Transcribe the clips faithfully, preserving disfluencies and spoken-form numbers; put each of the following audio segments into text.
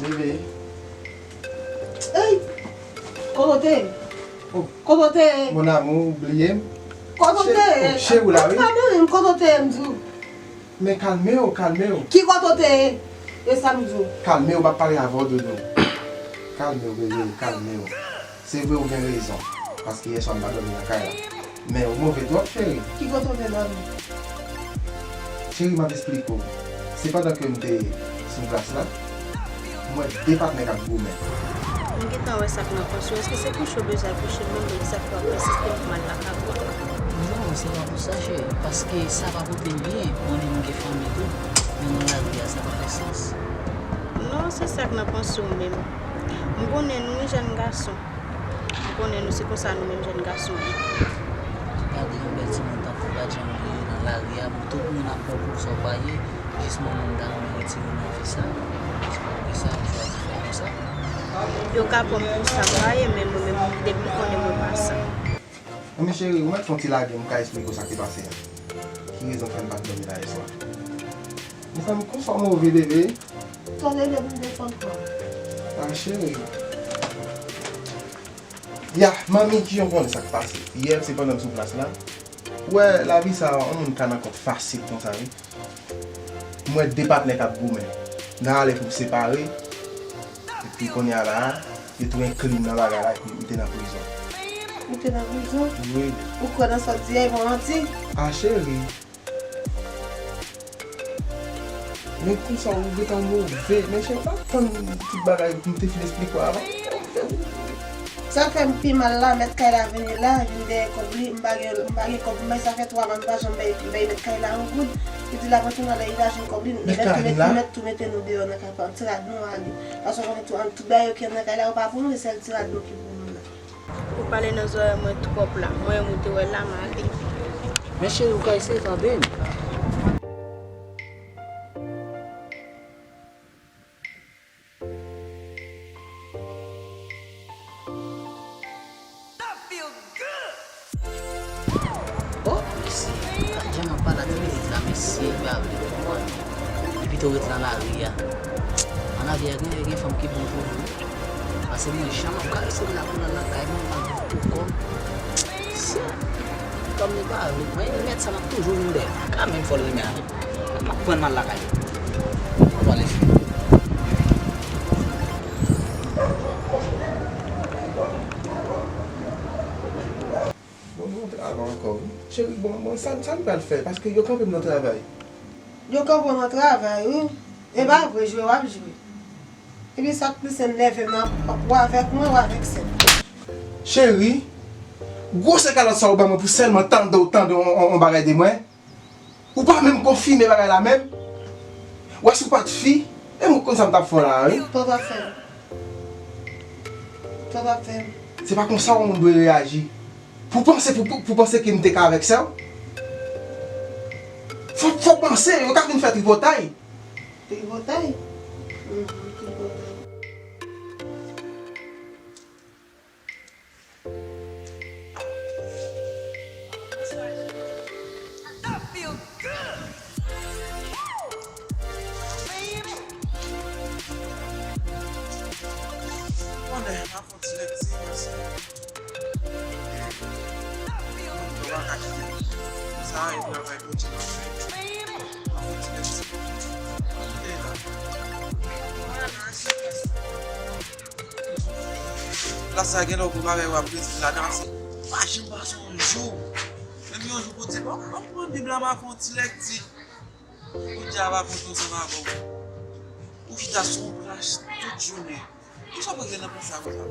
Bebe. Ey! Kote w te ye? Oh. Kote w te ye? Mon amour, ou bliye m? Kote w te ye? Cheri w la, wi. Pa manyen m, kote w te ye, m di w. Men kalme w, kalme w. Ki kote w te ye? E sa m di w. Kalme w, m ap pale avè w, doudou. Kalme w, bebe, kalme w. Se vre, ou gen rezon. Paske yèswa m pa dòmi nan kay la. Men ou move twòp, cheri. Ki kote w te dòmi? Cheri, m ap esplike w. Se pandan ke m te sou plas la, m wè de patnè k ap goumen. M gentan wè sa k nan panse w. Èske se kouche w bezwen kouche m menm, men sa k w ap ensiste pou m al lakay ou a? Non, se pa pou sa, cheri. Paske sa pa pote m byen. Konnen nou gen fanmi tou. Men nan lari a, sa pa fè sans. Non, se sa k nan panse w menm. M konnen nou, wi, jèn gason. M konnen nou, se konsa nou menm jèn gason ye. Gade yon bèl timoun tankou w pa janm bliye nan lari a, tout moun ap pran w pou sa w pa ye, jis mwen menm m ta renmen retire w nan vi sa, se poutèt sa m chwazi fè konsa. Yo ka pran m pou sa m pa ye, men mwen menm, depi m konnen mwen pa sa. Enben cheri, ou mèt fè yon ti lage, m ka esplike w sa k te pase a. Ki rezon k fè m pa t dòmi la yèswa? Mezanmi, konsa w move, bebe. Tande bebe, m defann kò m. Ah, cheri. Ya, manmi, kijan w konnen sa k pase? Yè, se pandan m sou plas la. Ou wè, lavi sa a, yon moun ka nan kont fasil konsa, wi. M wè de patnè k ap goumen. Nan ale pou m separe. Epi kounye a la a, yo tou enkli m nan bagay la, epi m te nan prizon. Ou te nan prizon? Wi. Ou kwè nan sa w di a, e pa manti? Ah, cheri. Men konsa ou gentan move. Men cheri, pa tann tout bagay pou m te fin esplike w avan. Sa k fè m pi mal la, mèt kay la vini la, vin dèyè kòb li, m pa gen, m pa gen kòb pou m bay, sa fè twa mwa m pa janm bay, bay mèt kay la yon goud. Li di l ap retounen, lè li va jwenn kòb li, li mèt tou mete, li mèt tou mete nou deyò nan kay pa m, ti rad nou ale. Paske w konnen tou, tout bagay yo ki nan kay la, yo pa pou nou, se sèl ti rad nou ki pou nou la. Ou pale nan zòrèy mwen twòp la. Mwen menm ou te wè la, m ale. Men cheri, ou ka eseye tande m. Oh, mesye, ou ka janm ap pale a ti pitit la, mesye, li pa vle konprann. Li pito ret nan lari a. Nan lavi a, gen, gen fanm ki bon pou ou. Pase mwen janm ap karese l la pou l al lakay mwen, m al viv pou kò m. Si kò m li pa vle, mwen li mèt sa m ap toujou vin dèyè. Pa ka menm fò l renmen avè m. M ap pran l m al lakay li. Mwen pale fini. Bon, bon travay ankò, wi. Cheri, bon, bon, sa, sa n pral fè? Paske yo kanpe m nan travay. Yo kanpe w nan travay, wi. E pa vre, jwe w ap jwe. Epi sa k plis enève m nan, w avèk mwen, w avèk sè m. Cheri, gwosè kalòt sa ou ban mwen pou sèlman tande w tande on, on, on bagay de mwen? Ou pa menm konfime bagay la menm? Ou wè si w pa t fi, e mwen konn sa m t ap fè w la a, wi. Sa w t ap fè m? Sa w t ap fè m? Se pa konsa yon moun dwe reyaji. Pou panse, pou, pou, pou panse ke m te ka avèk sè w? Fò, fò panse, yo ka vin fè tripotay. Tripotay? Mhm, tripotay. Konnen, m ap fè yon ti lekti, paske yo pa ka kite m. Sa e travay Bondye m ap fè. M ap fè yon ti lekti. Kite la. Plas la gen lè w pou bagay w ap rete ladan se pa janm pase yon jou. Menm yon jou pou di, bon, m ap pran Bib la, m ap fè yon ti lekti. Bondye ap avè w ansanm avè w. Ou chita sou yon plas tout jounen. Kisa w prese nan plas la konsa?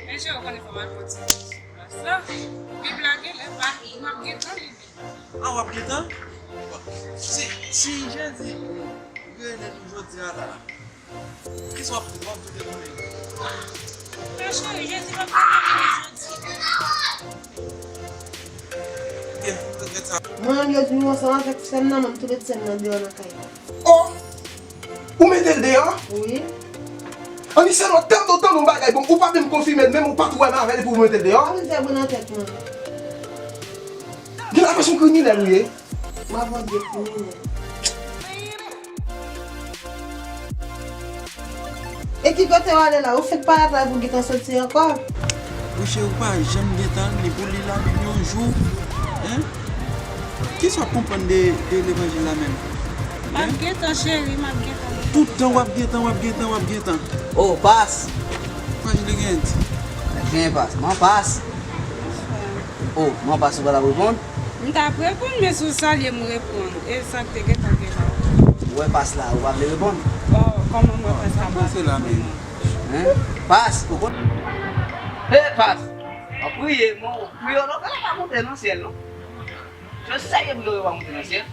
Men cheri, ou konnen fò m al fè yon ti plas la. Bib la genlè pa, m ap gentan li. Ah, w ap gentan? Bon, si, si Jezi rele nou jodi a la, kisa w ap di? W ap tou detounen. Men cheri, Jezi p ap ka vini jodi. Byen, regrèt sa. Mwen menm yo di m ansanm avèk sè m nan, mwen m tou met sè m nan deyò nan kay la. Oh! Ou mete l deyò? Wi. Ann sèlman tande w tande yon bagay, bon, ou pa menm konfime l, menm ou pa tou wè m avè l, epi ou mete l deyò? Ou vin fè bri nan tèt mwen. Gen lafanm kriminèl ou ye. M ap vande kriminèl. E ki kote w ale la? Ou fenk parèt la epi w gentan soti ankò? Wi cheri, ou pa janm gentan li pou li la menm yon jou. Hein? Kisa w ap konprann de, de levanjil la menm? M ap gentan, cheri, m ap gentan. Tout tan w ap gentan, w ap gentan, w ap gentan. Oh, pas. Frajil li gen di. Gen pas. Mwen pas. Oh, mwen pas ou pa t ap reponn? M t ap reponn, men si w salye m reponn. E sa k te gentan gen la. Ou wè pas la, ou pa vle reponn? Oh, kòman m wè pas la? Pas se la menm. Hein? Pas, ou konn? Hey, pas. Mwen priye, mwen priye, non, pa monte nan syèl, non. Je sais que priye pa monte nan syèl.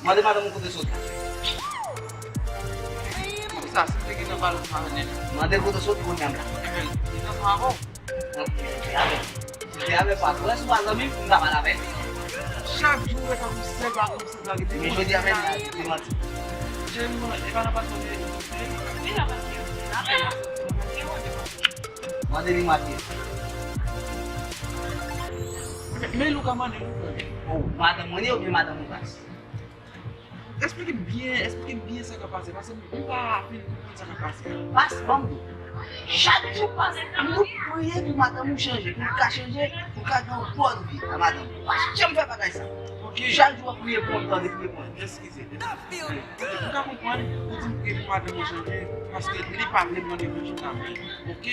Mande madanm ou kote sot. Kisa, si te gen nan balon sa, men. Mande kote sot kounye a la. Ebyen, li nan avè w. Non, li te avè. Li te avè pa. Wè, si w pa zanmi m, m ta pale avè l. Chak jou, ou wè sa pou sèl bagay, pou sèl bagay. Men jodi a menm, li manti. Jodi a, e pa nan pase de. Mande li maten. Men, men Luka mande Luka. Oh, madanm mwen ye oubyen madanm ou pas? Eksplike m byen, eksplike m byen sa k ap pase, paske m pa fin konprann sa k ap pase a. Pas, ban m di w. Chak jou pas, m tou priye pou madanm ou chanje, pou l ka chanje, pou l ka gen yon bòn vi a madanm ou. Pa janm fè bagay sa. Ok. Chak jou w ap priye pou yon tande, priye pou yon. Eskize. Ou ka konprann, ou di m ke pou madanm mwen chanje, paske li pa vle m nan levanjil la vre. Ok,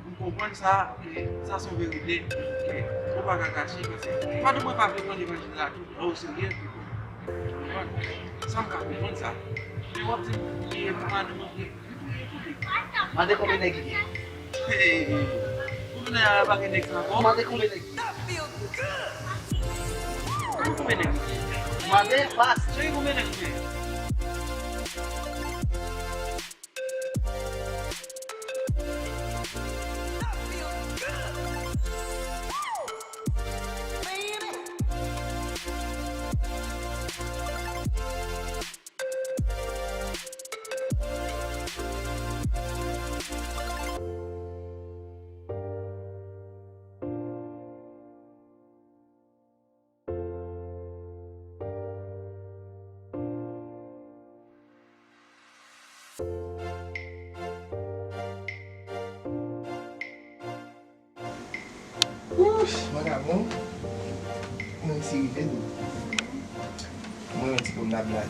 m konprann sa, e sa se yon verite ke ou pa ka kache, paske madanm mwen pa vle m nan levanjil la tou, o serye, ou konprann? Sa m ka konprann sa. Men w ap di m, e pou madanm mwen, Mande konbyen nèg li gen. Hey, ou vin la pa gen nèg sa ankò? Mande konbyen nèg li gen. Mande konbyen nèg li gen. Mande pas. Cheri, konbyen nèg li gen? Ouch, mwen ka bon. Mwen resi rive tou. Mwen yon ti pwomnad la.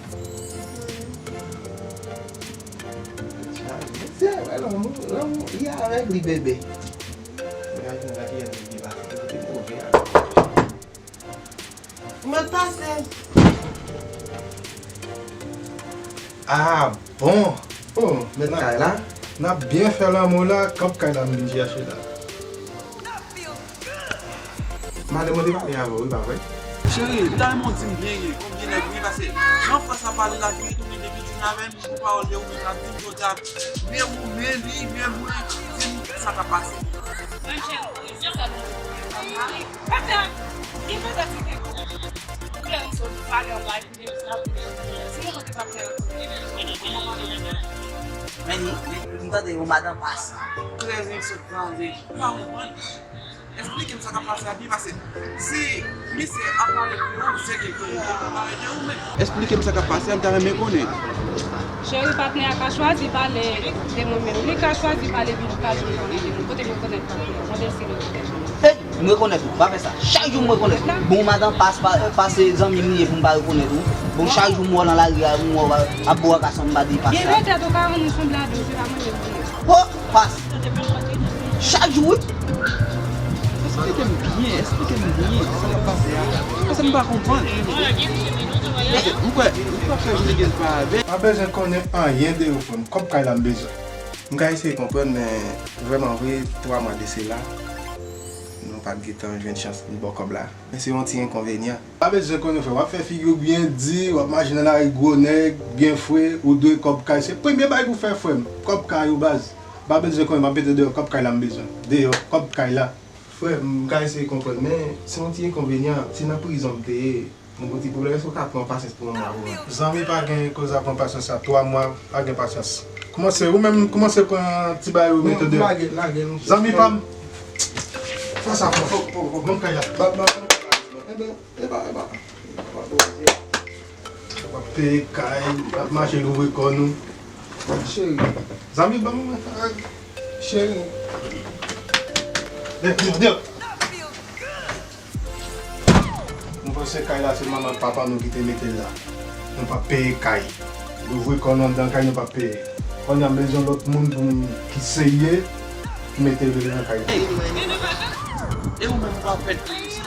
Mesye, wè lanmou, lanmou, li avèg li bebe. Mwen ka jwenn la ki yon nèg li la. Kote move a. Mwen pase. Ah bon. Oh, mèt kay la. N ap byen fè lanmou la, kòb kay la m vin chèche la. Madanm mwen te pale avè w, wi, pa vre? Cheri, m ta renmen w di m byen, byen, konbyen nèg ou gen, paske jan frè sa pale la, vin retounen depi jounen avè m, jou pawòl de ou menm la, di m jodi a, men ou, men li, men mwen, di m sa k ap pase. Mwen, cheri, se sa nou. Papa, li pa ta fini. Ou klè m sot pale anba, epi m sa pou li. Si mwen te pa fè anyen. Men ni, men m tande yon madanm pas. Klè m sot pale. Pa konprann. Eksplike m sa k ap pase a byen, paske si misye ap pale pou ou, se ke l konn pale de ou menm. Eksplike m sa k ap pase a, m ta renmen konnen. Cheri, patnè a ka chwazi pale de mwen menm. Li ka chwazi pale de Luka, kote m rekonèt patnè a. Mwen deside rekonèt ou. Hey, m rekonèt ou, pa fè sa. Chak jou m rekonèt ou. Bon, madanm pas, pa, pa se zanmi m li ye pou m pa rekonèt ou. Bon, chak jou m wè w nan lari a, m wè w ap bo a gason, m pa di pas la. Gen de tèt ou ka rann ou sanble a de, se pa mwen menm li ye. Oh, pas. Chak jou, wi. Eksplike m byen, eksplike m byen sa k ap pase a. Paske m pa konprann. Paske m kwè, m kwè frè Julie gen pa avè. Pa bezwen konnen anyen de yo, frè m. Kòb kay la m bezwen. M ka eseye konprann, men vrèman vre, twa mwa de sela, nou pa t gentan jwenn chans pou n ba w kòb la. Men se yon ti enkonvenyan. Pa bezwen konnen, frè. W ap fè figi w byen di, w ap mache nan lari gwo nèg, byen fre, ou dwe kòb kay. Se premye bagay pou w fè, frè m. Kòb kay ou, baz. Pa bezwen konnen, m ap mete w deyò, kòb kay la m bezwen. Deyò, kòb kay la. Frè m, m ka eseye konprann, men se yon ti enkonvenyan. Se nan prizon m te ye. M gon ti pwoblèm. Èske w ka pran pasyans pou yon mwa pou mwen? Zanmi, pa gen koz a pran pasyans a twa mwa, pa gen pasyans. Kòmanse, ou menm, kòmanse pran ti bagay ou mete deyò. Lage, lage, m. Zanmi pa m. Fè sa pou mwen. Ban m kay la. Ba, ba, ba. Enben, e ba, e ba. W ap peye kay, w ap mache louvri kò nou. Cheri. Zanmi, ban mwen, cheri. Dè, dè, dè. Nou panse kay la se manman papa nou ki te mete l la. Nou p ap peye kay. Louvri kò nou anndan kay, nou p ap peye. Kounye a m bezwen lòt moun pou m ki serye, ki mete l nan kay la. E ou menm ou pa pèt tou isi.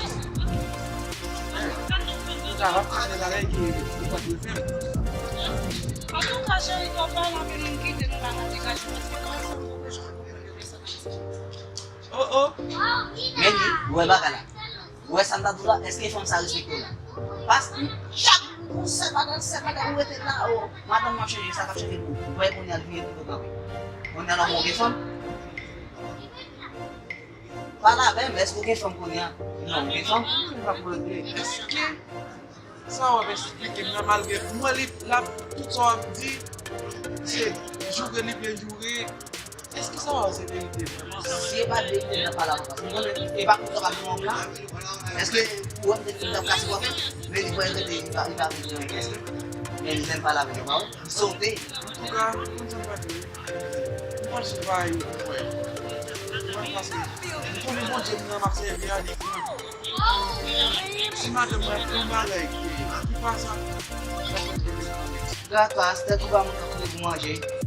Ou ta rap fè bagay ki ou pa dwe fè. Antouka, cheri, twòp pale anpil, m kite nou la nan degaje, paske nou ansanm pou kochon. Oh, oh. Men li, ou wè bagay la. Ou wè sa m ta di w la, èske fanm sa respekte w la? Paske chak jou sèl bagay, sèl bagay, ou rete la, oh, madanm m ap chanje, sa k ap chanje pou ou. Ou wè kounye a l vire tou kanpe. Kounye a la ou gen fanm? Pale avè m, èske ou gen fanm kounye a? Non, ou gen fanm? M ap mande, èske sa w ap esplike m nan, malgre m wè li l ap, tout sa w ap di, se joure li byen joure. Èske sa w ap se verite vrèman? Si e pa verite, m nan pale avè w, paske m konnen e pa tout sa w ap di mwen la. Èske ou wè m te di m t ap kase kòk? Men li pral rete, li pa, li pa vin di anyen. Men li menm pale avè w, pa wè? Sote. Antouka, ou konn sa m pral di w? M panse w pa ye pou m wè. Mwen panse, m konnen Bondye m nan m ap sèvi a, li gran. Si madanm mwen ap fè yon bagay ki, ki pa sa, m ap mete l nan men. Gata, astè tou pa moun k ap kouri pou manje.